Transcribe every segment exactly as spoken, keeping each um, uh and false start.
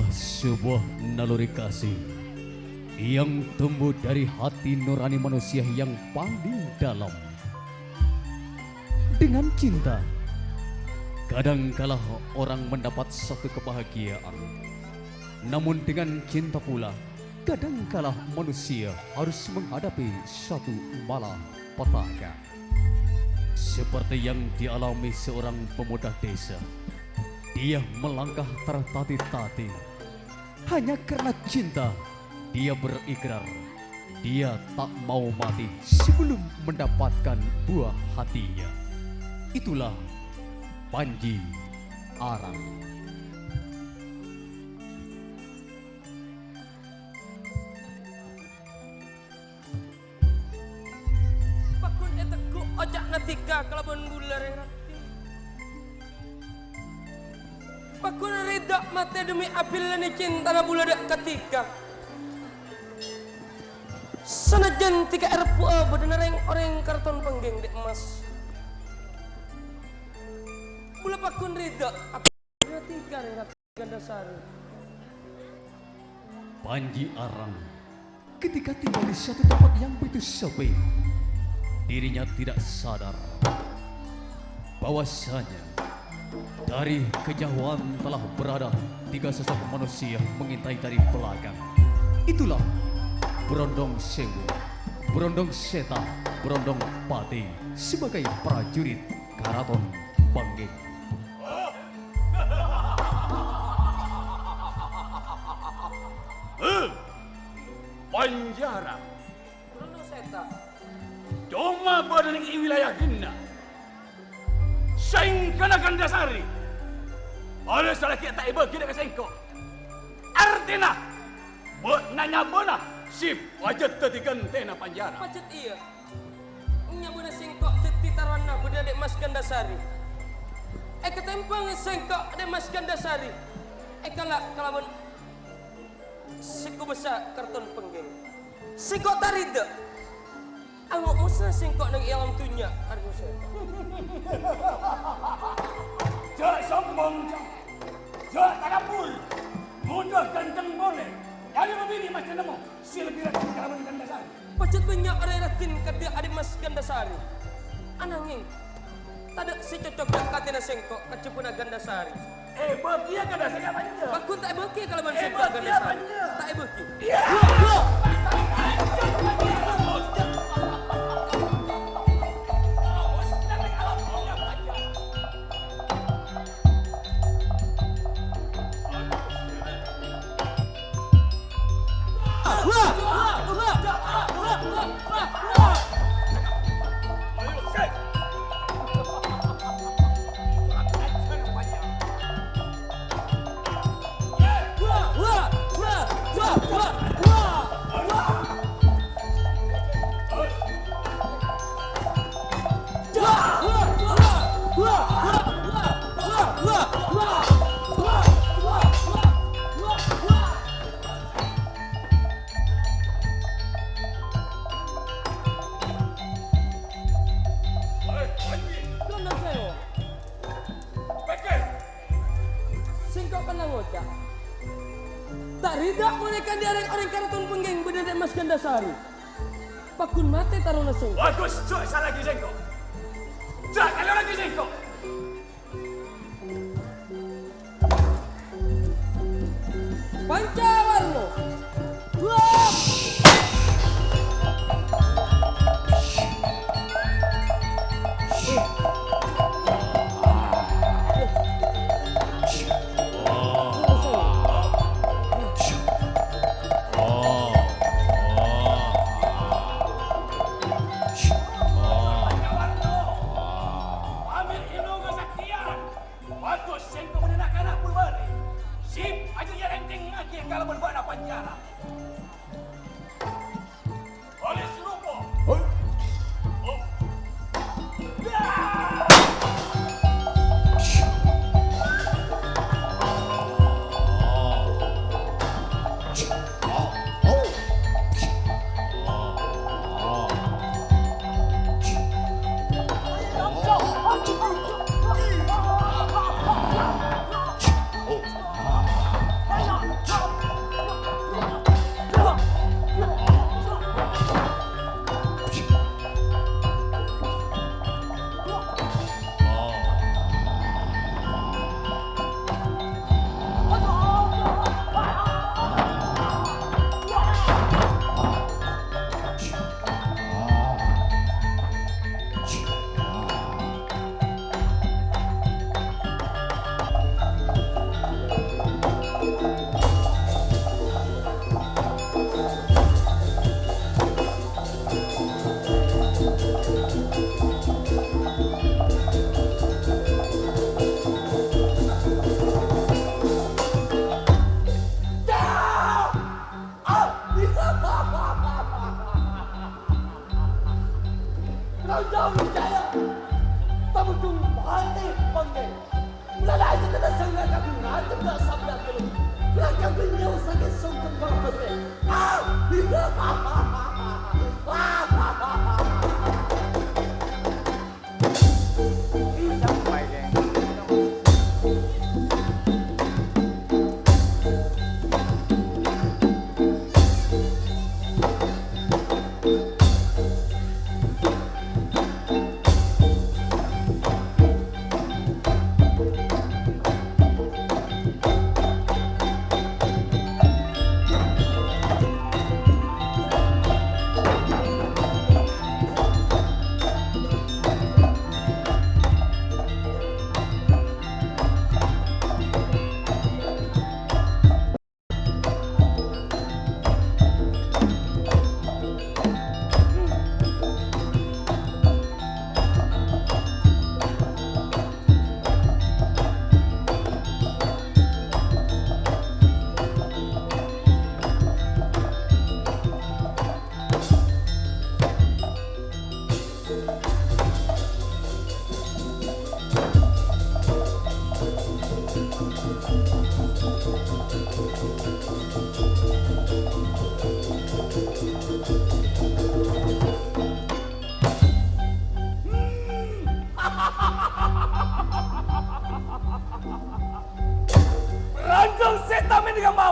Sebuah naluri kasih yang tumbuh dari hati nurani manusia yang paling dalam. Dengan cinta, kadangkala orang mendapat satu kebahagiaan. Namun dengan cinta pula, kadangkala manusia harus menghadapi satu malapetaka. Seperti yang dialami seorang pemuda desa. Dia melangkah tertatih-tatih. Hanya karena cinta, dia berikrar. Dia tak mau mati sebelum mendapatkan buah hatinya. Itulah Panji Arang. Paggun ètegghu' oca'na Dhika kalabân bulâ, Rèng Rati. Paggun rida matè dhemmi abillâna cintana bulâ dâ' ka Dhika. Sanajjân Dhika èrebbu'â bâdâna rèng-orèng Karaton Panggheng, Dhi' Emmas. Bulâ paggun rida abillâna Dhika, Rèng Rati. Gandasari. Panji Arang ketika tinggal di satu tempat yang begitu sepi, dirinya tidak sadar bahwasanya dari kejauhan telah berada tiga sosok manusia mengintai dari belakang. Itulah Brondong Sewu, Brondong Seta, Brondong Pati sebagai prajurit Karaton Panggheng. Heh! Panji Arang. Brondong Seta. Coma bâdâ neng è wilayahinna. Sèngkana Gandasari. Alè salagi ta' èbâgi dâ' ka sèngko'. Artèna, bâ'na nyabâna sè pajhât dhâddhi ghântèna Panji Arang. Pajhât iyâ. Nyabâna sèngko' dhâddhi tarowanna bâdâna Dhi' Emmas Gandasari. Èkatèmbhâng sèngko' Dhi' Emmas Gandasari. Èkala' kalabân sè kobâsa Karaton Panggheng. Sèngko' ta' rida. Ango' mosa sèngko' neng è alam dhunnya, arèya, Sèta. Jhâ' sombong, jhâ'. Jhâ' takabbur. Ngodâ ghântheng polè. Nyarè bâbinè' masthè nemmo sè lebbi raddhin kalabân Gandasari. Pajhât bânnya' orèng raddhin kadhi Dhi' Emmas Gandasari. Ananghèng, tadâ' sè cocok dâ' ka atèna sèngko' kajhâbhâna Gandasari. Èbâgiyâ Gandasari apa enjâ'? Paggun ta' èbâgi kalabân sèngko' Gandasari. Apa enjâ'? Ta' èbâgi. Iyâ. Sèngko' kennèng ngoca'. Ta' rida mon èkandhi' rèng-orèng Karaton Panggheng bâdâna Dhi' Emmas Gandasari. Paggun matè tarona sèngko'. Bagus, jhâ' salagi sèngko'. Jhâ' kaloragi sèngko'. Pancawarna. Wah! Pancawarna. Ambil ilmu kesaktian. Bagus, sèngko' bâdâ na'-kana' buru arè. Sip, ajâriyâ ènthèngngaghi kalabân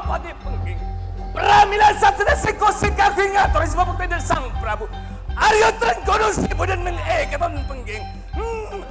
Pati Pengking. Pramila satèya sèngko' sè kaangghuy ngatorè sè mabhukte dâri Sang Prabu. Arya Trenggono sè bâdâ neng è karaton Pengking. Hmm.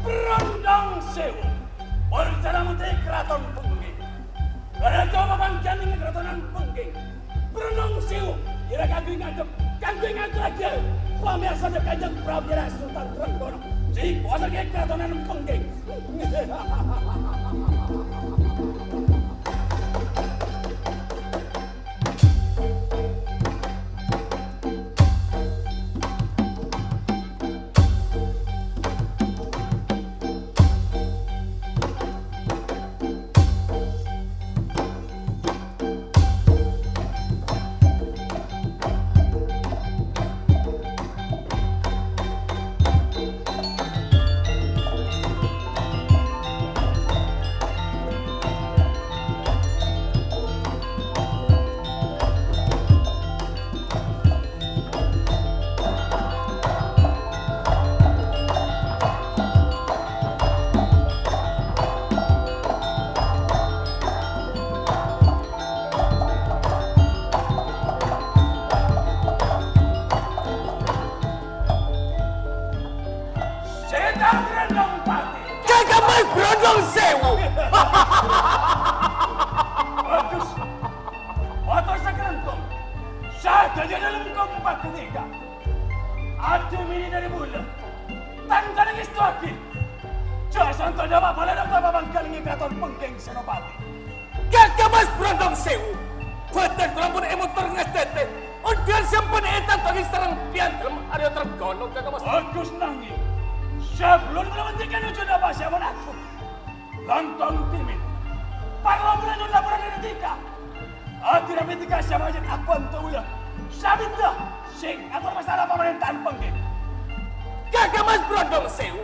Brondong Sewu, Perdana Menteri Keraton Pengking. Raja pabangkèyan neng Karatonan Pengking. Brondong Sewu, ira kaangghuy ngadhep, kaangghuy ngatorraghi pamèyarsa dâ' Kanjeng Prabu Raja Sultan Trenggono. Sè kobâsaghi Karatonan Pengking. Sè ta' Brondong Pati. Kakang Mas Brondong Sewu. Bagus. Mator sakalangkong. Sadhâjâna lengkong pagghânika. Adhimènè dâri bulâ. Tan kalangèstowaghi. Jhâ' santo dâpa' polè dâ' pabangkèyan neng Keraton Pengking Senopati. Kakang Mas Brondong Sewu. Bhâdhân kaulâ ampon èmotor ngastètè. Ondhiyân sè ampon ètantoaghi sareng Pèyan Dâlem Arya Trenggono, Kakang Mas. Bagus, nangèng sabellunna kaulâ mandhika nuju dâpa' sè ampon aghung. Langkong dhimèn. Parlo bulâ nyo'on laporan dâri dhika. Adhirabhi dhika sè majât abhânto bulâ. Sabidhâ sè ngator masalah pamarènta'an Pengking. Kakang Mas Brondong Sewu.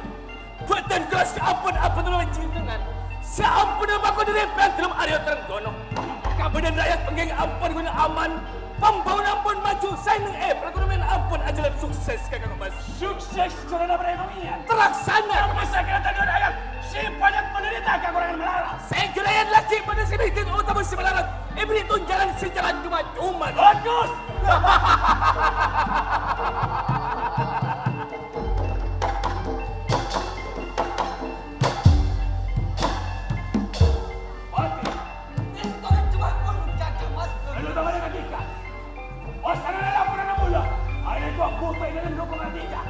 Bhâdhân kaulâ sè ampon abhânto panjhennengngan. Sè ampon èpakon dâri Pèyan Dâlem Arya Trenggono. Kabâdâ'ân ra'yat Pengking ampon ghun aman. Pambhângonan ampon maju, saèngghâ perekonomian ampon ajhâlân sukses, Kakang Mas. Sukses jhâlânna perekonomian. Terlaksana. Namong sakèng tadâ' ra'yat sè bânnya' menderita kakorangan malarat. Saèngghâ ra'yat lagghi' bâdâ sè miskin otabâ sè malarat èberri' tonjhângan secara coma-coma. Bagus. Oke. Istorè coma pon, Kakang Mas. Lalu, tamarè ka dhika. Osanana laporanna bulâ. Ayo, kok buta ini dukung hatinya.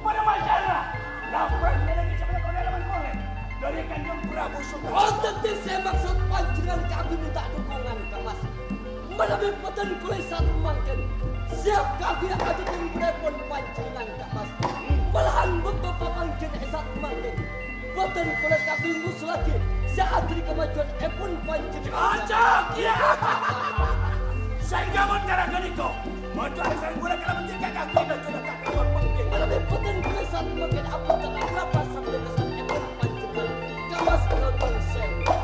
Pada masalah. Laporan ini bisa berlaku dalam kolek. Dari Kanjeng Prabu Sukma. Oh, tentu saya maksud panjenengan kagungan tak dukungan, Kang Mas. Manabi bhâdhân kaulâ è sa'at mangkèn, siap kaangghuy adhukung bhârâèpon panjhennengngan, Kang Mas. Malahan bâkto papangghi'ân è sa'at mangkèn, bhâdhân kaulâ kaangghuy ngosolaghi sè aghâri kamajuwânèpon panjhennengngan. Cocok, ya! Saèngghâ mon cara ghânèka, maca arèsan kaulâ kalaban dhika kaangghuy kajuwâna ka kaulâ pangghir. Manabi bhâdhân kaulâ è sa'at mangkèn abhânten arapa sambi ka sa'atèpon panjhennengngan. Kang Mas, Brondong Sewu.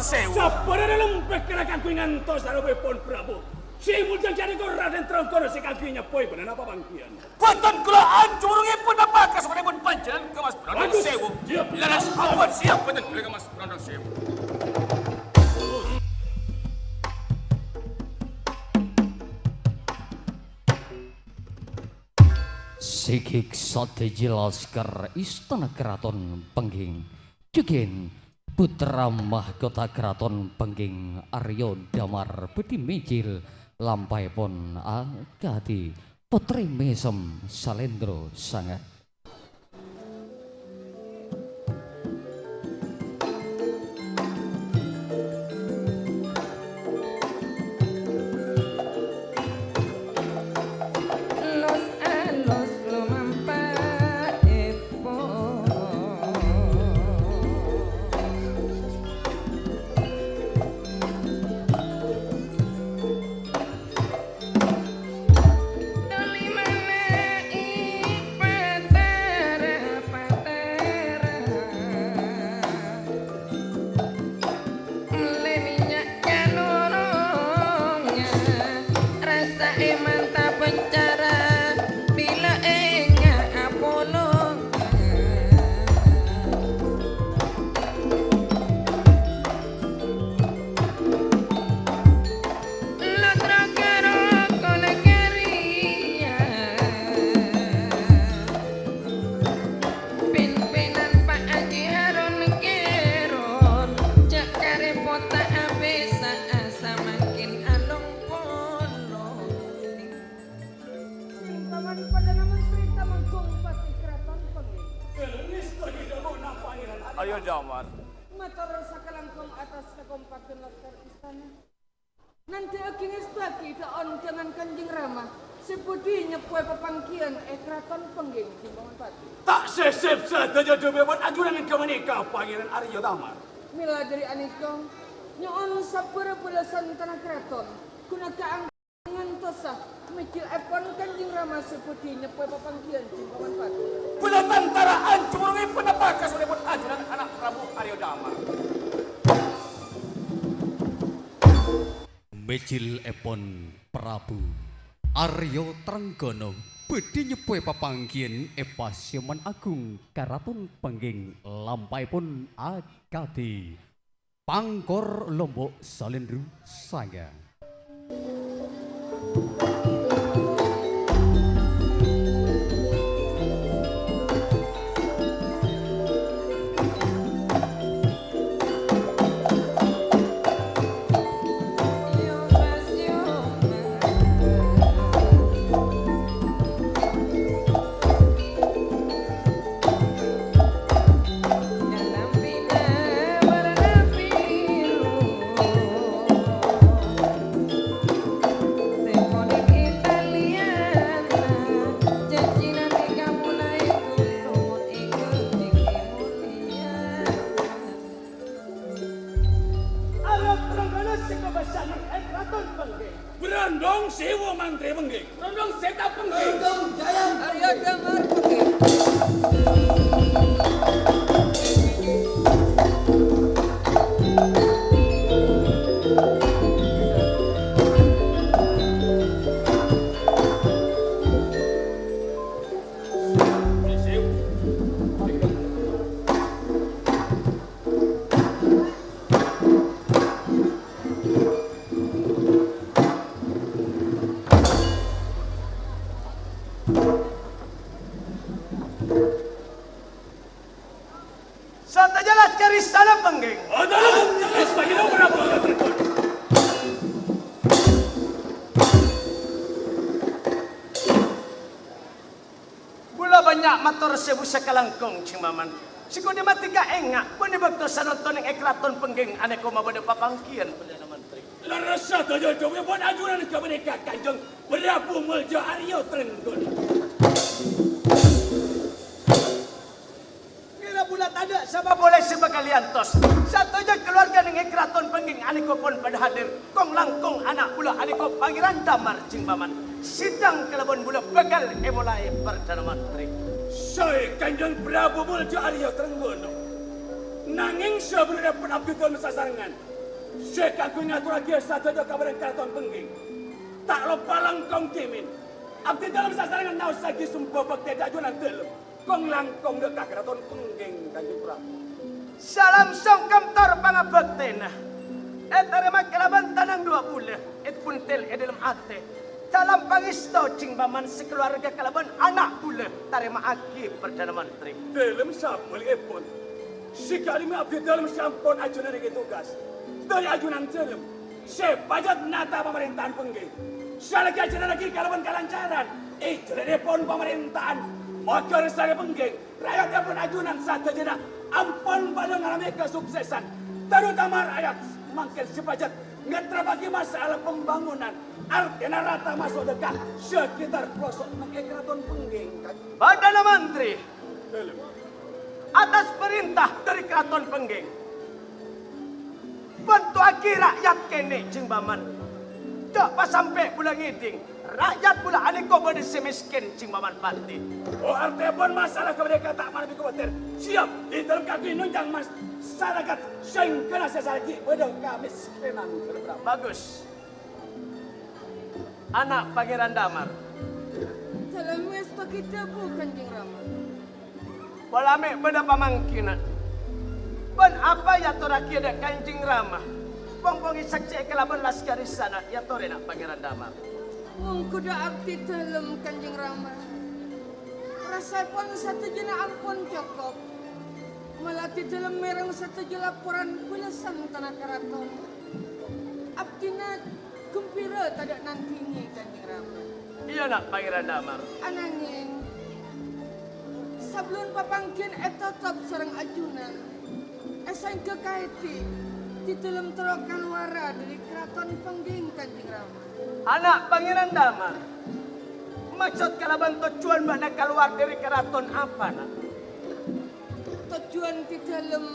Sèbu. Sabbhârâna lembek kèra kaangghuy ngantos arabèpon, Prabu. Sè molja jârèya Radèn Trenggono sè kaangghuy nyebbhâi bânnè napa pangghiyan? Bhâdhân kaulâ anjhurongèpon napa kasokanèpon panjhennengngan Ka' Mas Brondong Sèbu. Iyâ. Lerres ampon, siap bhâdhân kaulâ Ka' Mas Brondong Sèbu. Sigik sadhâjâ laskar istana karaton Pengging. Jhughân, putra mahkota karaton Pengging Arya Damar bhâdhi mèjhil lampahèpon akadhi Potri Mèsem Salendro Sanga. Los-alos lomampa'èpon. Tolimana ipatara-patara. Mlè mènnya' kalorong, rasaè mantap pencara, bilâ enga' apolong. Lo' tro karo kolè karèya. Pèn-pènan Pa' Aji Harun Keron, jhâ' karèpot ta' abis, samangkèn along polong. Sèngkaman Perdana Menteri Temanggung Pati Kraton Pengging. Arya Damar. Mator sakalangkong atas kakompakan laskar istana. Nandhâ'âghi ngèstowaghi dhâ'-ondhâ'ân Kanjeng Rama sè bhâdhi nyebbhâi papangghiyân è Kraton Pengging, Jhâ' Paman Pati. Ta' sèsèp sadhâjâ dhâbuna ajunan ghâpanèka, Pangèran Arya Damar. Mèla dhâri anèka, nyo'on sabbhârâ bâlâsân tana kraton, ghun kaangghuy ngantosa mèjhilèpon Kanjeng Rama sè bhâdhi nyebbhâi papangghiyân, Jhâ' Paman Pati. Bhâlâ tantara anjhurongèpon napa kasokanèpon ajunan ana' Prabu Arya Damar. Mèjhilèpon Prabu Arya Trenggono bhâdhi nyebbhâi papangghiyân è Paseomman Agung Karaton Pengging, lampahèpon akadhi Pangkor Lombok Salendro Sanga. Arep rengkana sè kabâsana è Kraton Pengging. Brondong Sèwu Mantri Pengging. Brondong Seta Pengging. Brondong Jaya Arya Damar Pengging. Sadhâjâ laskar istana Pengging. Bulâ bânnya' mator sèbu sakalangkong, Jhâ' Paman. Sè kodhu matè kaènga', bânnè bâkto sanonton è Kraton Pengging anèka mabâdâ papangghiyân Perdana Menteri. Lerres sadhâjâ dhâbuna ajunan ghâpanèka, Kanjeng Prabu Molja Arya Trenggono. Ngèra bulâ tadâ' sapa polè sè bhâkal èantos. Sadhâjâ kalowarga neng è Kraton Pengging anèka pon padâ hadir. Kong-langkong ana' bulâ anèka Pangèran Damar, Jhâ' Paman. Sidang kalabân bulâ bhâkal èmolaè, Perdana Menteri. Saè, Kanjeng Prabu Molja Arya Trenggono. Nangèng sabellunna pon abdhidhân sasarengan. Sè kaangghuy ngatorraghiyâ sadhâjâ ka bârâng Karaton Pengging. Ta' loppa langkong dhimèn. Abdhi dhâlem sasarengan naossaghi somba bhâktè dâ' ajunan dhâlem. Kong-langkong dâ' ka Karaton Pengging, Kanjeng Prabu. Salam songkem tor pangabhâktèna ètarèma kalabân tanang duwâ' bulâ, èbuntel è dhâlem atè. Salam pangèsto jhâng paman sakalowarga kalabân ana' bulâ, tarèma'aghi Perdana Menteri. Dhâlem sabhâligghipun. Sè ka'dimma abdhi dhâlem sè ampon ajunanaghi tugas dâri ajunan dhâlem sè pajhât nata pamarènta'an Pengging. Sè alaghi ajhâlannaghi kalabân kalancaran è jhâlânnèpon pamarènta'an. Moghâ rèstona Pengging, ra'yat èpon ajunan sadhâjâna ampon padâ ngalamè kasuksesan, tarotama ra'yat mangkèn sè pajhât ngaterrappaghi masalah pembangunan, artèna rata maso' dâ' sekitar pelosok neng è Karaton Pengging. Perdana Menteri, atas perintah dâri Karaton Pengging, bhânto'aghi ra'yat kènè', jhâng paman. Jhâ' pasampè' bulâ ngèdhing, ra'yat bulâ anèko bâdâ sè mèskèn, jhâng paman Pati. Oh, artèpon masalah ghâpanèka ta' manabi kobâtèr. Siap, è dhâlem kaangghuy nonjhâng masarakat sèngghâna sè sarè ghi' bâdâ kamèskènan. Bagus. Ana' Pangèran Damar. Dhâlem èstoghi dhâbu, Kanjeng Rama. Pola mè' bâdâ pamangghina. Bân apa èyatorraghiyâ dâ' Kanjeng Rama? Pong-pong èsaksè'è kalabân laskarèsana èyatorè na' Pangèran Damar. Mongghu dâ' abdhi dhâlem, Kanjeng Rama. Rasaèpon sadhâjâna ampon cokop. Mala abdhi dhâlem mèreng sadhâjâ laporan bâlâsân tana karaton. Abdhina ghembhira tadâ' nandhingè, Kanjeng Rama. Iyâ, na' Pangèran Damar. Ananghèng, sabellunna papangghiyân ètotop sareng ajunan, èsaèngghâ kaèdhi, abdhina terro kalowara dâri Karaton Pengging, Kanjeng Rama. Ana' Pangèran Damar, maksod kalabân tojjhuwân bâ'na kalowar dâri karaton apa, na'? Tojjhuwân abdhi dhâlem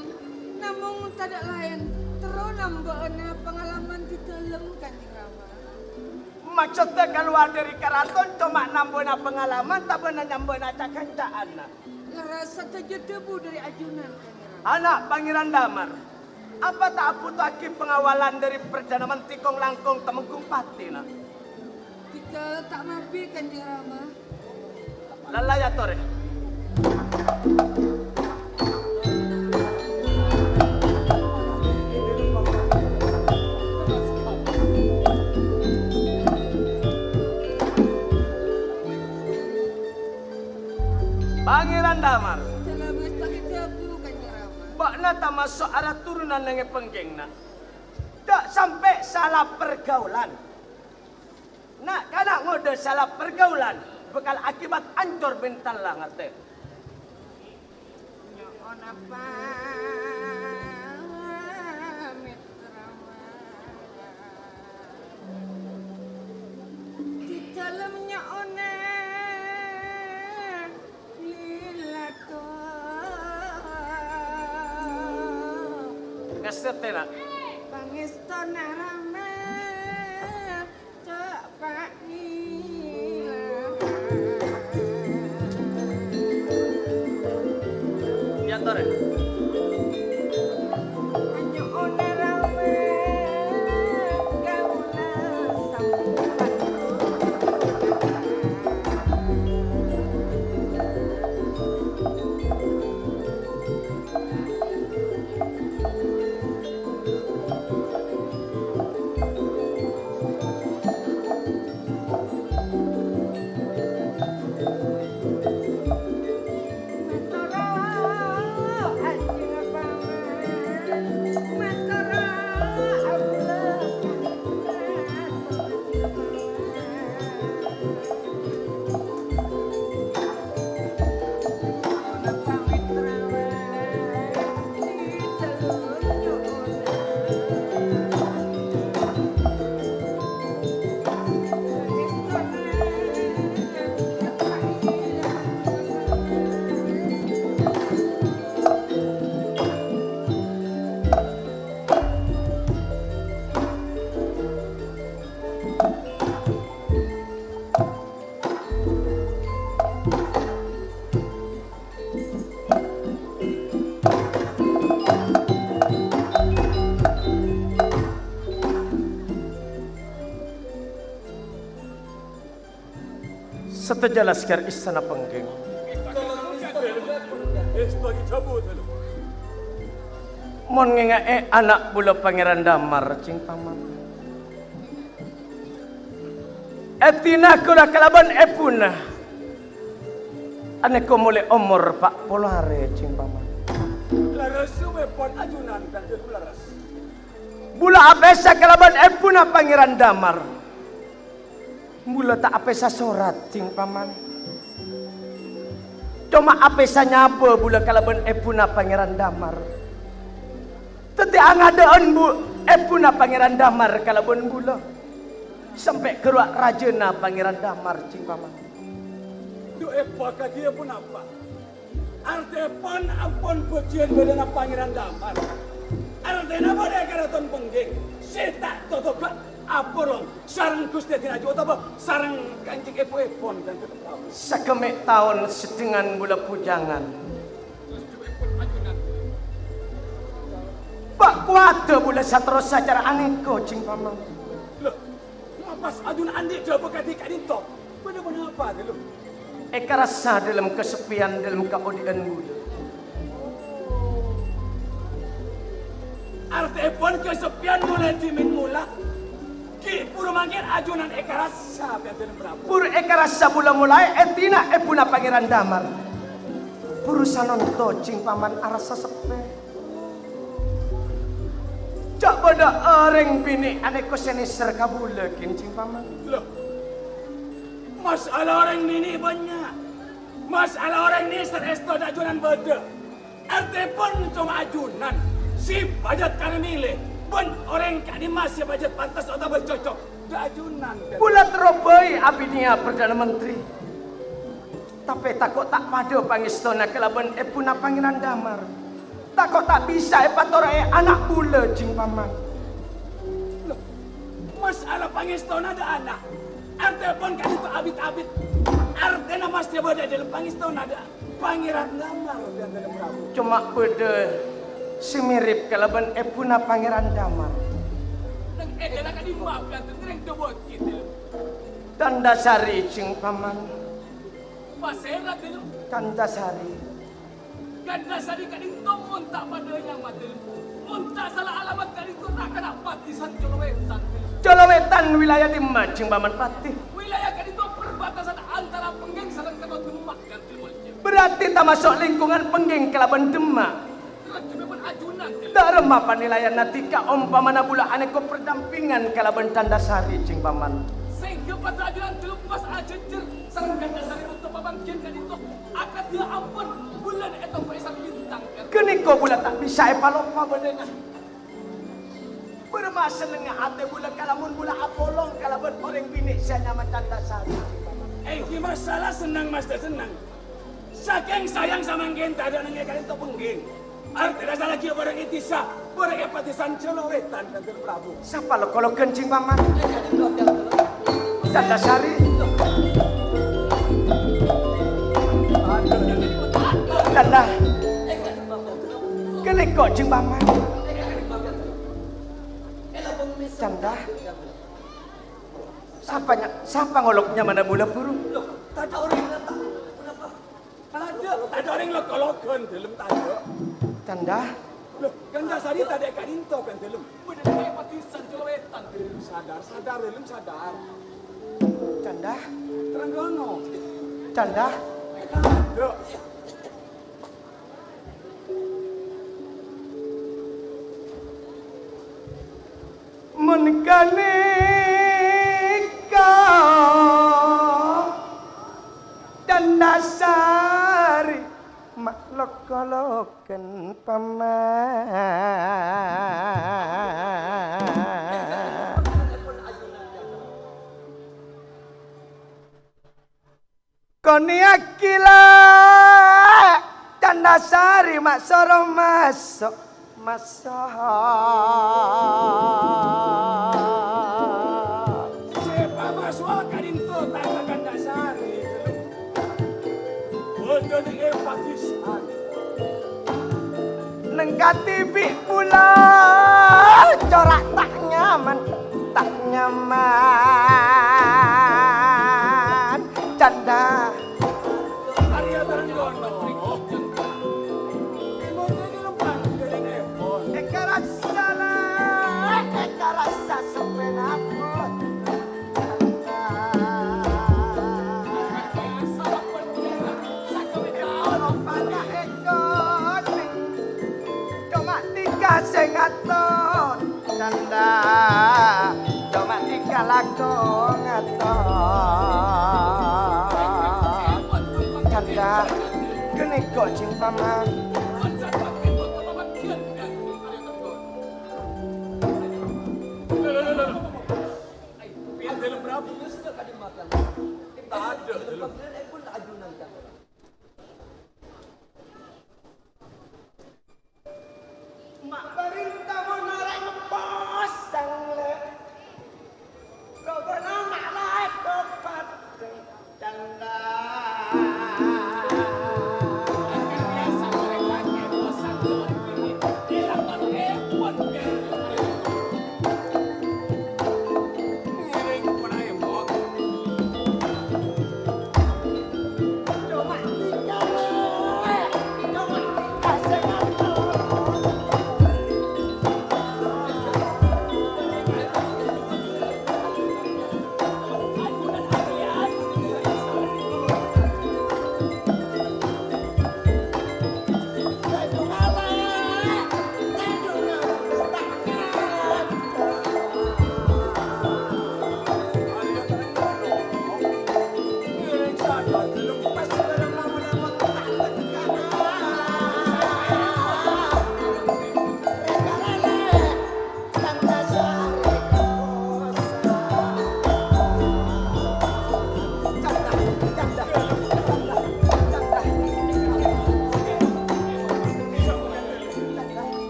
namong tadâ' laèn, terro nambâ'âna pangalaman abdhi dhâlem, Kanjeng Rama. Maksodda kalowar dâri karaton coma nambâ'âna pangalaman tabâna nyambâ'âna ca-kanca'an, na'? Lerres sadhâjâ dhâbu dâri ajunan, Kanjeng Rama. Ana' Pangèran Damar, apa ta' abhutoaghi pangawalan dâri Perdana Menteri kong-langkong Temenggung Pati, na'? Dhika ta' mabi, Kanjeng Rama. Lalla èyatorè. Pangèran Damar. Dhâlem èstoghi dhâbu, Kanjeng Rama. Bâ'na tamaso' ara turunan neng è Pengging, na'. Jhâ' sampè' sala pergaulan. Na'-kana' ngodâ sala pergaulan bhâkal akibat ancor mentalla, ngartè? Nyo'ona pamèt, Rama. Abdhi dhâlem nyo'ona lilâ to. Kasèttè, na'. Pangèstona Rama. Èyatorè. Sajelas kèr èssèna pèngghing. Mon ngènga'è ana' bulâ Pangèran Damar, Cing Paman. Èdina kaulâ kalabân èbhuna. Anèko molè omor pa' polo arè, Cing Paman. Lerres, sowèpon ajunan kanjeng lerres. Bulâ apèsa kalabân èbhuna Pangèran Damar. Bulâ ta' apèsa sorat, Cing Paman. Coma apèsa nyabâ bulâ kalabân èbhuna Pangèran Damar. Dhâddhi angadâ'ân bu-, èbhuna Pangèran Damar kalabân bulâ. Sampè' ghâruwa' rajâna Pangèran Damar, Cing Paman. Dhu, èbhâ kadhiyâ ponapa? Artèpon ampon bâjiyân bâdâna Pangèran Damar. Artèna bâdâ è karaton pèngghing sè ta' totobhâ apolong sareng Ghustè Dinaju otabâ sareng kanjeng èbhu-èbhun, kanjeng Prabu. Sakemmè' taon sedhengan bulâ bhujangan. Bâ' kowadhâ bulâ saterrossa cara anèko, Cing Paman. Lho, ma' pas ajunan andi' dhâbu kadhi ka'dinto? Bâdâ ponapa, Ghâllu? Èkarassa dâlem kaseppèyan, dâlem kaodi'ân bulâ. Artèpon kaseppèyan molaè dhimèn mola. Ghi' bhuru mangkèn ajunan èkarassa, Kanjeng Prabu. Bhuru èkarassa bulâ molaè èdina èbhuna Pangèran Damar. Bhuru sanonto, Cing Paman, arassa seppè. Jhâ' bâdâ orèng binè' anèko sè nèser ka bulâ, ghi, Cing Paman. Lho, masalah orèng binè' bânnya'. Masalah orèng nèser èsto dâ' ajunan bâdâ. Artèpon coma ajunan sè pajhât karè mèlè bân orèng ka'dimma sè pajhât pantes otabâ cocok dâ' ajunan. Bulâ terro bhâi abinèya Perdana Menteri. Tapè tako' ta' padâ pangèstona kalabân èbhuna Pangèran Damar. Tako' ta' bisa èpatora'è ana' bulâ, Cing Paman. Lho, masalah pangèstona dâ' ana', artèpon ka'dinto abit-abit. Artèna masthè bâdâ è dâlem pangèstona dâ' Pangèran Damar, Kanjeng Prabu. Coma bâdâ sè mirip kalabân èbhuna Pangèran Damar. Neng èdâna ka'dimma, Kanjeng, neng dâ' bâkit. Tandhasari, Cing Paman. Pasèra, Ghâllu? Tandhasari. Tandhasari ka'dinto mon ta' padâ nyama, Ghâllu. Mon ta' sala alamat ka'dinto ta' kèra Pati Sancolo Wètan, Ghâllu. Colo Wètan wilayah dimma, Cing Paman Pati? Wilayah ka'dinto perbatasan antara Pèngghing sareng Kèto Demak, Ghâllu. Berarti tamaso' lingkungan Pèngghing kalabân Demak. Rajâbâ pon ajunan, Ghâllu. Dâ'remma panilaianna dhika ompamana bulâ anèko perdampingan kalabân Tandhasari, Cing Paman? Sèngghâ padâ ajunan ghâllu pas ajhâjhâr sareng Tandhasari onto' papangghi'ân ka'dinto akadhi ampon bulân ètompo'è sareng bintang, Ghâllu. Ghânèko bulâ ta' bisa èpalopa bâdâna. Bârâmma sennengnga atè bulâ kalamon bulâ apolong kalabân orèng binè' sè anyama Tandhasari, Cing Paman? Èngghi masalah senneng, masthè senneng. Sakèng sayang samangkèn tadâ' neng è ka'dinto Pèngghing. Artèna salaghi bârâ' è dhisa, bârâ' è Pati Sancolo Wètan, Kanjeng Prabu. Sapa lok-kologhân, Cing Paman? Tandhasari. Tandha. Ghânèko, Cing Paman. Tandha. Sapa nya-, sapa ngolok nyamana bulâ buru? Loh, tadâ' orèng napa? Tadâ', tadâ' orèng lok-kologhân dâlem tadâ'. Tandha? Loh, Tandhasari tadâ' è ka'dinto, Kanjeng dâlem. Bâdâ è Pati Sancolo Wètan. Sadar, sadar, dâlem sadar. Tandha? Terang kono. Tandha? Tadâ'. Mon ghânèka Tandhasari ma' lok-kologhân, Paman. Konèyaghi la Tandhasari ma' soro maso', maso'. Sè pamaso'a ka'dinto Tandha Tandhasari, Ghâllu. Bâdâna è Pati Sancolo. Neng kadhibi' bulâ cora' ta' nyaman, ta' nyaman. Canda Pala' èkonèng, coma dhika sè ngaton. Canda, coma dhika lako ngaton. Canda, ghânèka, Jhing Paman. Pèyan Dâlem Prabu. Tadâ', Dâlem. Ma' parènta mon orèng posang, Lè'. Kobâna ma' laèko padâ canda. Ngiring pon aèmot. Coma dhika, coma dhika sè ngaton.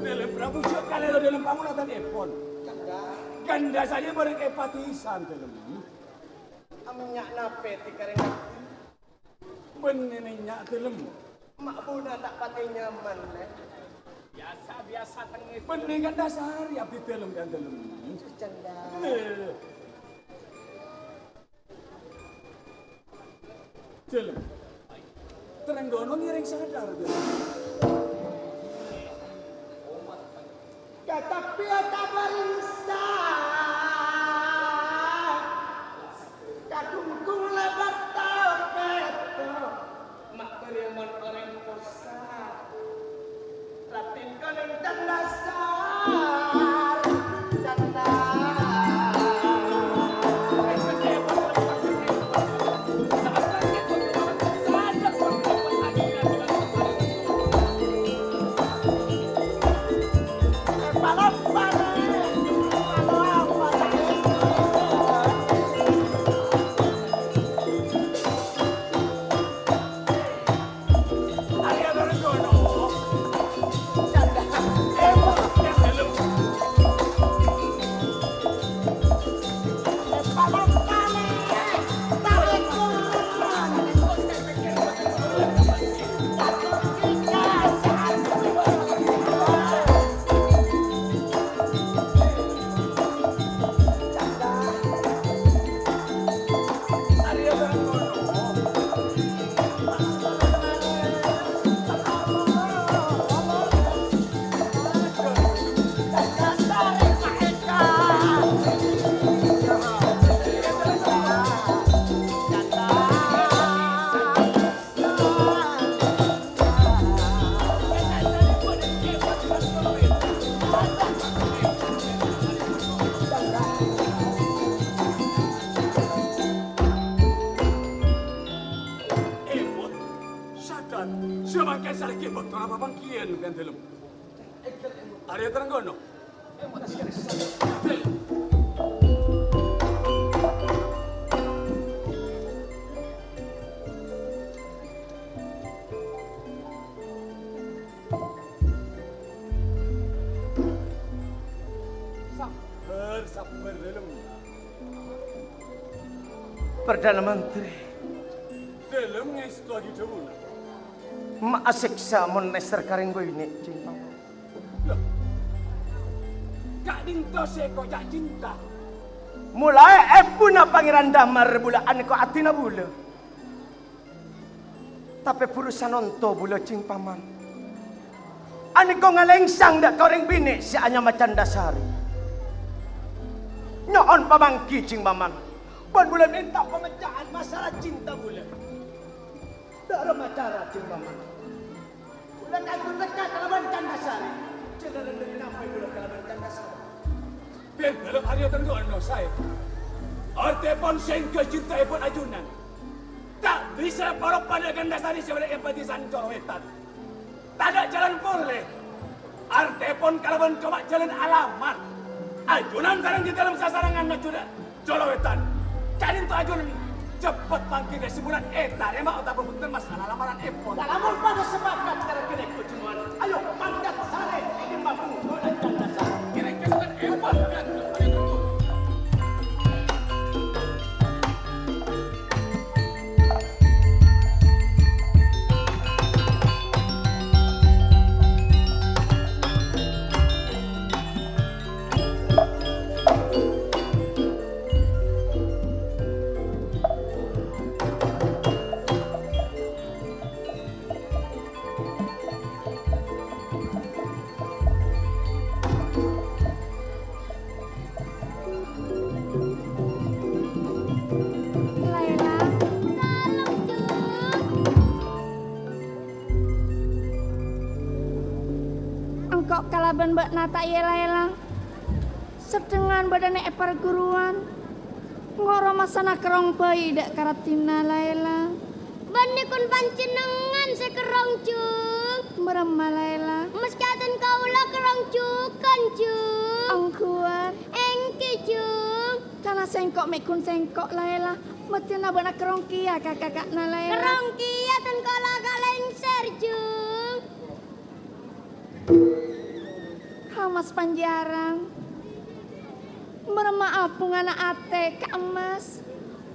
Dâlem Prabu, jhâ' kalèro dâlem pangolatanèpon. Gandha saja bâreng èpatèsan, Dâlem. Amennya' napè tèkarèng? Bânnè nènnya' Dâlem. Ma' buna ta' patè nyaman, Lè'. Biyasa-biyasa tengngè. Bânnè kan dasar abdhi Dâlem kan Dâlem. Canda. Eh. Dâlem. Trenggono ngèrèng sadar, Dâlem. Katapè kabareng sa-, kadhungkung lèbât tapèto, ma' bâriyâ mon orèng possa. Ratin kalèng dan dasar, dan dasar. Èmot, sadar, samangkèn sarènggi bâkto apa pangghiyân, Pèyan Dâlem? Arèya Trenggono. Sabbhâr, sabbhâr, Dâlem. Perdana Menteri. Dâlem ngèstowaghi dhâbuna. Ma' asèksa mon nèser ka rèng binè', Cing. Loh. Ka'dinto sè èkoca' cinta? Molaè èbhuna Pangèran Damar bulâ anèko atèna bulâ. Tapè buru sanonto bulâ, Cing Paman. Anèko ngalèngsang dâ' ka orèng binè' sè anyama Candasari. Nyo'on pamangghi, Cing Paman. Bân bulâ mènta pamecca'an masalah cinta bulâ. Cara jembangan. Kaulâ kaagum tekka kalabân Candasari. Jhâlânan dâri napa kaulâ kalabân Candasari? Bân bâlâ arèya tèngghâl no saè. Artèpon sèngghâ cintaèpon ajunan. Ta' bisa paropana Candasari sè bâdâ è Padisân Colo Wètan. Tadâ' jhâlân polè. Artèpon kalabân coma jhâlân alamat. Ajunan sareng dâlem sasarengngan ajunan. Colo Wètan. Ka'dinto ajunan ceppet pangghi kasibulan ètarèma otabâ bhunten masalah lamaranèpon. Lamon padâ sepakat sareng kènè' kojhuman, ayo mangkat sarè è dimma bhungkona Candasari. Kènè' kènè' èpon. Laila. Engko' kalabân bâ'na ta' iyâ, Laila. Sedhengngan bâdâna è parguruwân. Ngoro masana kerrong bhâi dâ' ka raddhinna, Laila. Bânnè kon panjhennengngan sè kerrong, Jung. Bârâmma, Laila? Maskè atèn kaulâ kerrong jhughân, Jung. Ongghuwân. Èngghi, Jung. Kana sèngko' mè' ghun sèngko', Laila. Mèddhina bâ'na kerrong kèya ka kaka'na, Laila. Kerrong kèya atèn kaulâ ka lèngsèr, Jung. Ka Mas Panji Arang. Bârâmma abhungana atè ka Mas.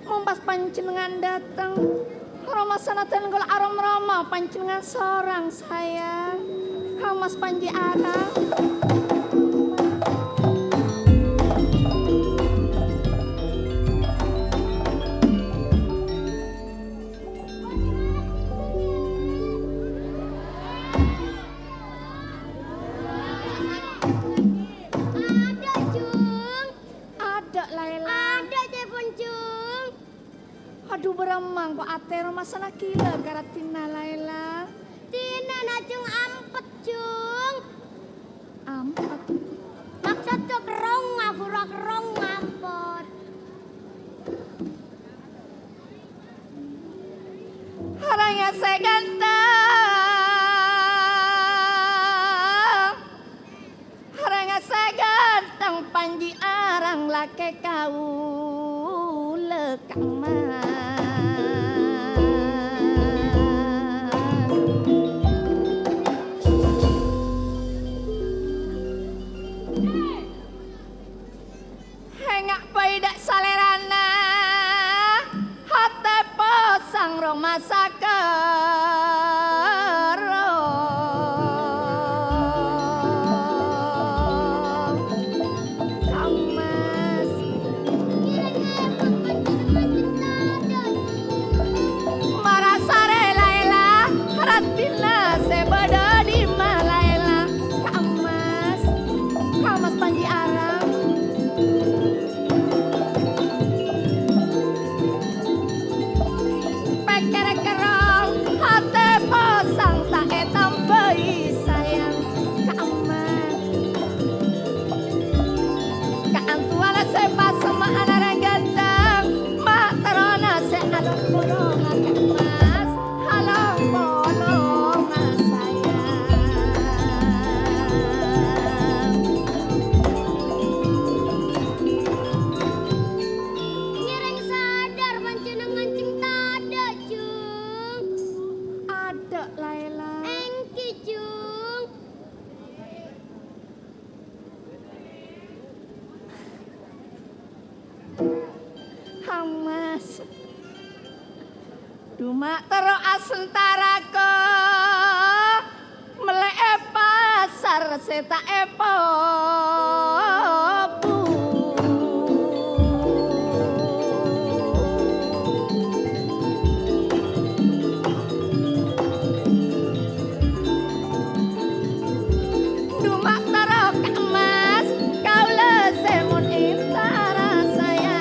Mon pas panjhennengngan dâteng, roma sanadhân kaulâ aromroma panjhennengngan sorang, sayang. Ka Mas Panji Arang. Adâ', Jung. Adâ', Laila. Adâ', Cèpon, Jung. Adhu, bârâmma engko' atè roma sana ghilâ ka raddhinna, Laila. Dinana, Jung, ampet, Jung. Ampet. Maksodda kerrongnga, buru kerrong ampet. Orèng sè ghânteng, orèng sè ghânteng, Panji Arang lakè kaulâ, Kang Mas. Enga' bhâi dâ' salèrana, atè posang roma sakerrong. Kang Mas. Mara sarè Laila, raddhinna sè bâdâ dimma Laila? Kang Mas. Kang Mas Panji Arang. Pèkkèr kerrong, atè posang ta' ètambâi sayang. Kang Mas. Kaantowana sè pas semma'an orèng ghânteng, ma' terrona sè along-polonga, Kang Mas. Along-polonga, sayang. Ngèrèng sadar panjhennengngan, Jung, tadâ', Jung. Adâ', Laila. Èngghi, Jung. Kang Mas. Duma' terro asantara ko, mellè'è pasar sè ta' èpobu. Duma' terro Kang Mas, kaulâ sè mon èntara sayang.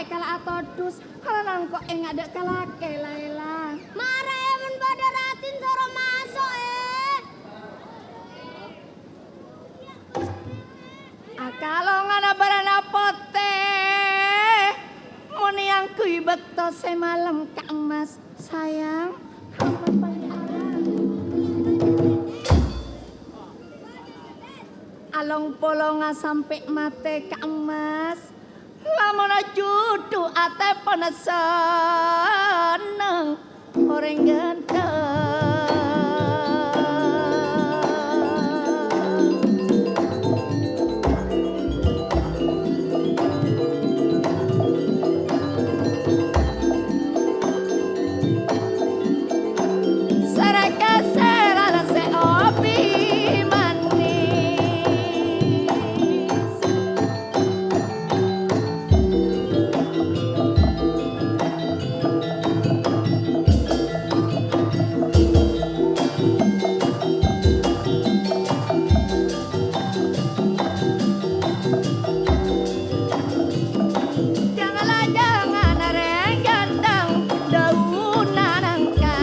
kala atodus, kala nangko' enga' dâ' ka lakè, Laila. Mara, è, mon padâ raddhin soro maso', è. Akalongana bârâna potè, mon èangghuy bâkto sè malem, Ka' Emmas, sayang. Along-polonga sampè' matè, Ka' Emmas. Lamonna judhu atèpon senneng orèng ghântheng. Sèrèka sèrana sè obi manis. Jhâ' la-jhâ' ngana rèng ghântheng, dhâuna nangka.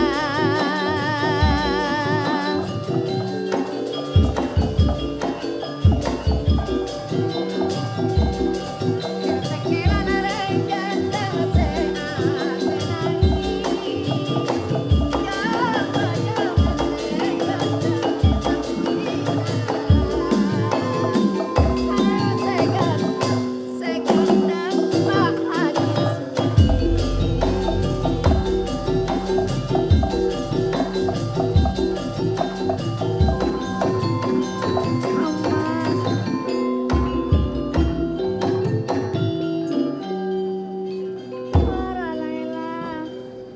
Mara, Laila.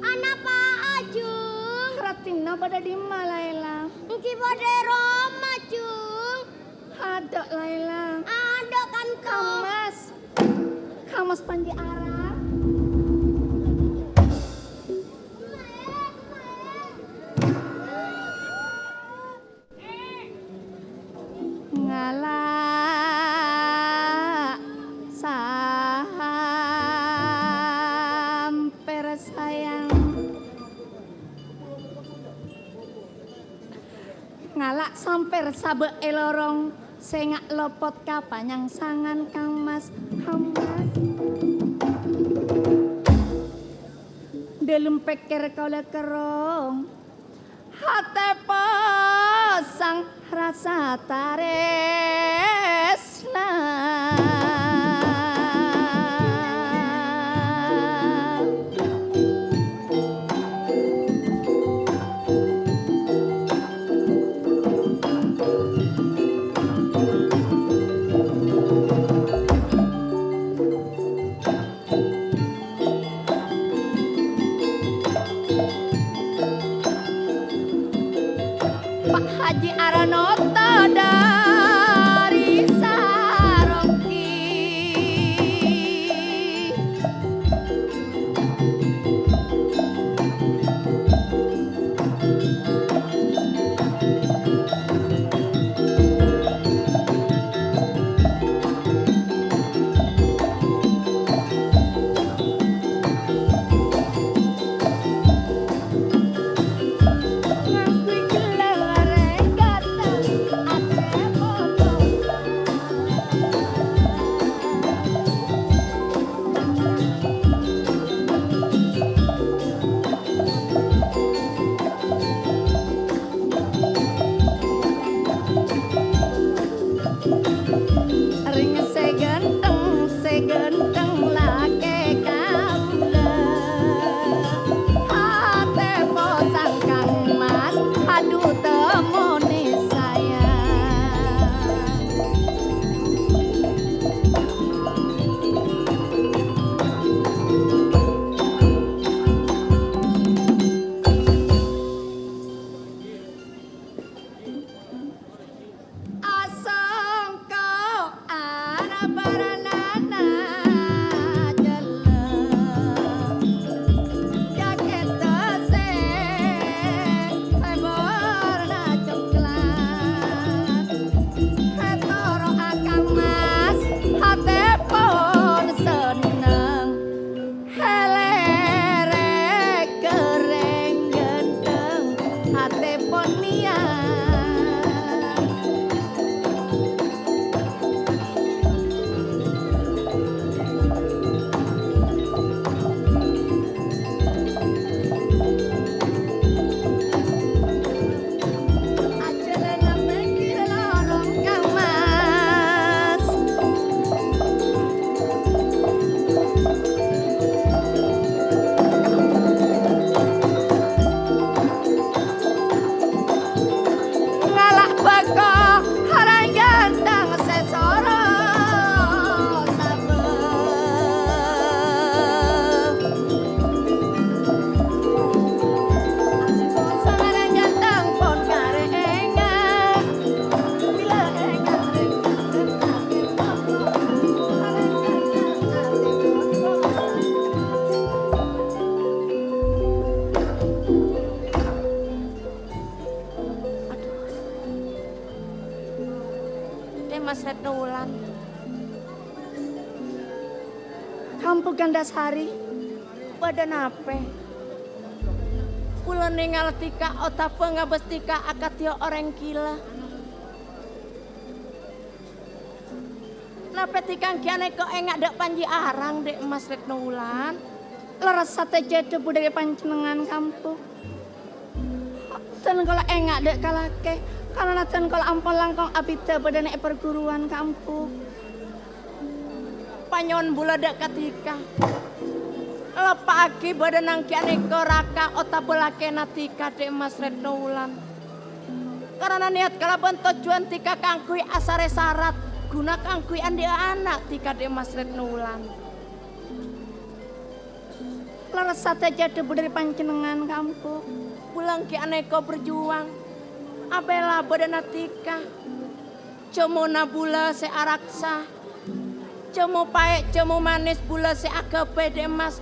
Anapa, Jung? Raddhinna bâdâ è dimma, Laila? Èngghi bâdâ è roma, Jung. Adâ', Laila. Adâ', kan, Ka' Emmas. Ka' Emmas panji ara. Ngala' sampèr, sayang. Ngala' sampèr sabâ' è lorong, sènga' lopot ka panyangsangan, Ka' Emmas, Ka' Emmas. Dâlem pèkkèr kaulâ kerrong, atè posang rasa tarèsna. Pa' Haji Arnota dâri Sarongki. Ambu Gandasari, bâdâ napè? Kaulâ nèngalè Tika otabâ ngabâs Tika akadhi orèng ghilâ. Napè Tika ghi' anèko enga' dâ' Panji Arang, Dhi' Emmas Retno Wulan? Lerres sadhâjâ dhâbu dâri panjhennengngan, Ka Embu. Dân kaulâ enga' dâ' ka lakè, karana dân kaulâ ampon langkong abidhâ bâdâna è parguruwân, Ka Embu. Panyo'on bulâ dâ' ka Tika. Leppa'aghi bâdâna ghi' anèko raka otabâ lakèna Tika, Dhi' Emmas Retno Wulan. Karana nèyat kalabân tojjhuwân Tika kaangghuy asarè sarat, ghuna kaangghuy andhi'â ana' Tika, Dhi' Emmas Retno Wulan. Lerres sadhâjâ dhâbu dâri panjhennengngan, Ka Embu. Bulâ ghi' anèko berjuang abhilâ bâdâna Tika. Jhâmona bulâ sè araksa. Jhâmo paè', jhâmo manès bulâ sè aghâbây, Dhi' Emmas.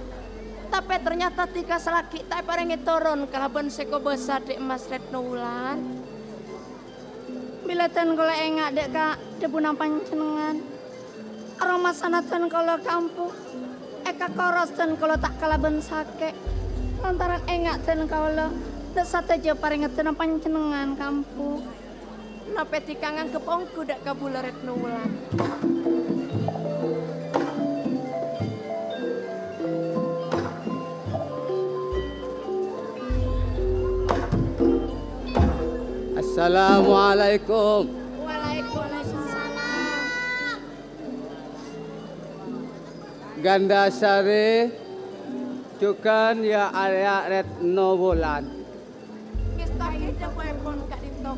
Tapè ternyata Tika salaghi' ta' èparèngè toron kalabân sè kobâsa, Dhi' Emmas Retno Wulan. Bilâ dân kaulâ enga' dâ' ka dhâbuna panjhennengngan, aromasana dân kaulâ, Ka Embu, èkakoros dân kaulâ ta' kalabân sakè', lantaran enga' dân kaulâ dâ' sadhâjâ parèngedânna panjhennengngan, Ka Embu. Napè Tika nganggep ongghu dâ' ka bulâ, Retno Wulan? Assalamualaikum. Waalaikumsalam. Gandasari, jhughân ya arèya Retno Wulan. Ngèstowè dhâbuèpon ka'dinto.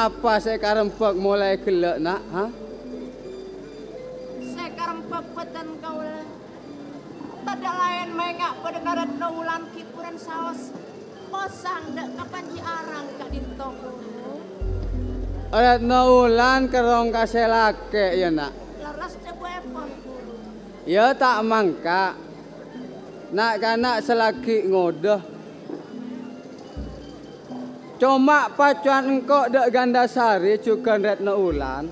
Apa sè èkarembhâk molaè ghellâ', Na', ha? Sè èkarembhâk bâdân kaulâ tadâ' laèn maènga' bâdânna Retno Wulan ghi' bhurân saos posang dâ' ka Panji Arang ka'dinto, Guru. Retno Wulan kerrong ka sè lakè', ya, Na'? Lerres dhâbuèpon, Guru. Ya, ta' mangka. Na'-kana' salaghi' ngodâ. Coma pacowan engko' dâ' Gandasari jhughân Retno Wulan.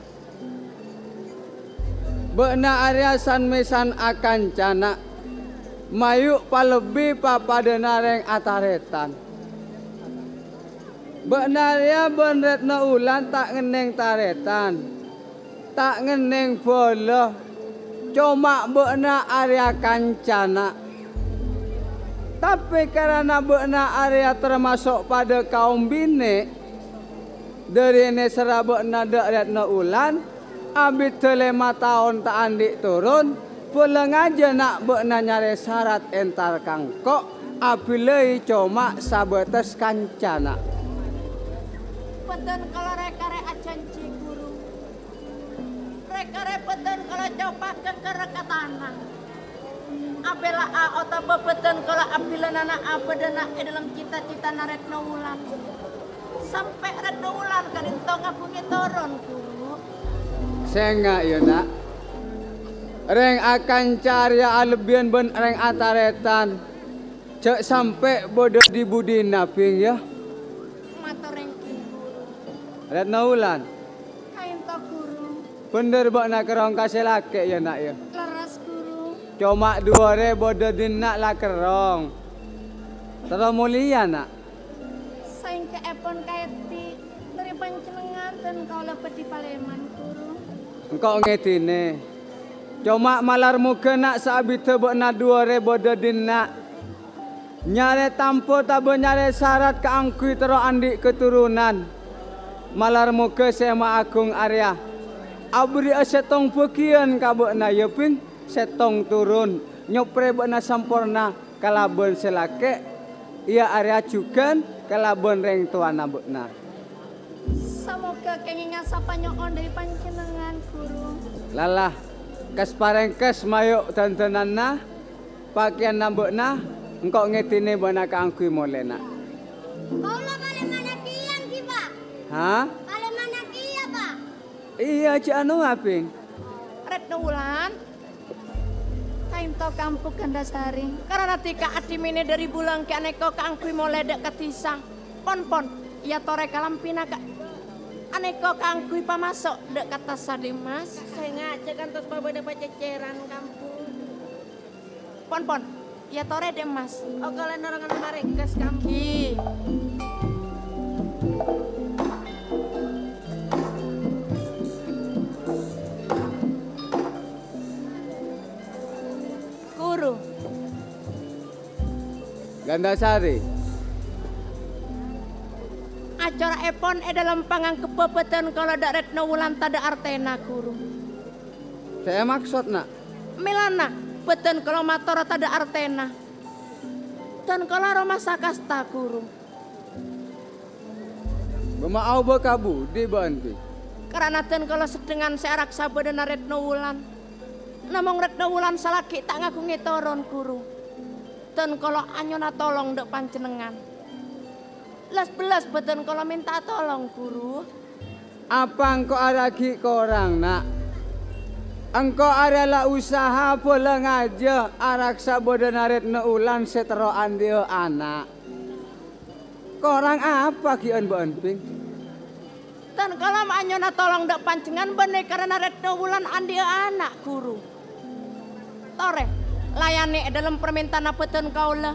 Bâ'na arèya san-mèsan akancana, mayu' palebbi papadâna rèng atarètan. Bâ'na arèya bân Retno Wulan ta' ngennèng tarètan. Ta' ngennèng bhâlâ, coma bâ'na arèya kancana. Tapè karana bâ'na arèya tamaso' padâ kaom binè', dâri nèserra bâ'na dâ' Retno Wulan, abidhâ lèma taon ta' andi' toron, bâlângajâ na' bâ'na nyarè sarat entar ka engko', abillai coma sabâtes kancana. Bâdân kaulâ rè-karè ajhânjhi, Guru. Rè-karè bâdân kaulâ coma ghâgghâr ka tana. Abhilâ'â otabâ bâdân kaulâ abhilâna na' abâdâna è dâlem cita-citana Retno Wulan. Sampè' Retno Wulan ka'dinto ngaghungè toron, Guru. Sènga', ya, Na'. Rèng akanca arèya alebbiyân bân rèng atarètan. Jhâ' sampè' bâdâ di-budina, Bhing, ya. Mator èngghi, Guru. Retno Wulan. Ka'dinto, Guru. Bhendher bâ'na kerrong ka sè lakè', ya, Na', ya? Lerres, Guru. Coma duwâ rè bâdâ dinna' la kerrong. Terro molèya, Na'. Saèngghâèpon kaèdhi, dâri panjhennengngan dân kaulâ bhâdhi palèman, Guru. Engko' ngèdhinè. Coma malar mogâ, Na', saabiddhâ bâ'na duwâ rè bâdâ dinna'. Nyarè tampo tabâ nyarè sarat kaangghuy terro andi' katoronan. Malar mogâ sè Mahaagung arèya aberri'â sèttong bâgiyân ka bâ'na, ya, Bhing, sèttong toron, nyoprè bâ'na samporna kalabân sè lakè', iyâ arèya jhughân kalabân rèng towana bâ'na. Samoghâ kèngènga sapanyo'on dâri panjhennengngan, Guru. Lala, kes-parèngkes mayu' dandânanna, pakèyanna bâ'na, engko' ngèdhinè bâ'na kaangghuy molè, Na'. Kaulâ palèmana kèya, ghi, Pa'. Ha? Palèmana kèya, Pa'. Iyâ, jhâ' anowa, Bhing. Retno Wulan. Ka'dinto Ka Empu Gandasari. Karana dhika adhimènè dâri bulâ ghi' anèko kaangghuy molè dâ' ka dhisa. Pon-pon, èyatorè kalambhina ka-, anèko kaangghuy pamaso' dâ' ka tassa Dimas. Sènga' jhâ' kantos pabâdâ pacècèran, Ka Empu. Pon, pon. Ya torè, Dhi' Mas. Oh, kalèn norongan marèngges, Kam. Ghi. Ghuru. Gandasari. Acora'èpon è dhâlem pangangkebbhâ bhâdhân kaulâ dhâ' Retno Wulan tadhâ' artèna, Ghuru. Sè èmaksod, Na'? Mèlana, bhâdhân kaulâ mator tadhâ' artèna. Dhân kaulâ aromasa kasta, Ghuru. Bâ' ma' aobâ ka budi bâ'ân, Bi? Karana dhân kaulâ seddhengngan sè araksa bâdâna Retno Wulan. Namong Retno Wulan salaghi ta' ngaghungè toron, Ghuru. Dhân kaulâ anyona tolong dhâ' panjhennengngan. Las-bellas bhâdhân kaulâ mènta tolong, Ghuru. Apa engko' arè aghi' korang, Na'? Engko' arè la usaha bhâlâ ngajhâ araksa bâdâna Retno Wulan sè terro andi'â ana'. Korang apa ghi'ân bâ'ân, Bing? Dhân kaulâ ma' anyona tolong dhâ' panjhennengngan bânnè karana Retno Wulan andi'â ana', Ghuru. Torè, layanè è dhâlem parmèntana bhâdhân kaulâ.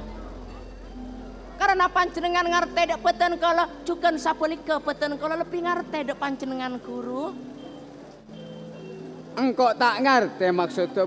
Karana panjhennengngan ngartè dhâ' bhâdhân kaulâ, jhughân sabhâligghâ bhâdhân kaulâ lebbi ngartè dhâ' panjhennengngan, Ghuru. Engko' ta' ngartè maksoddhâ,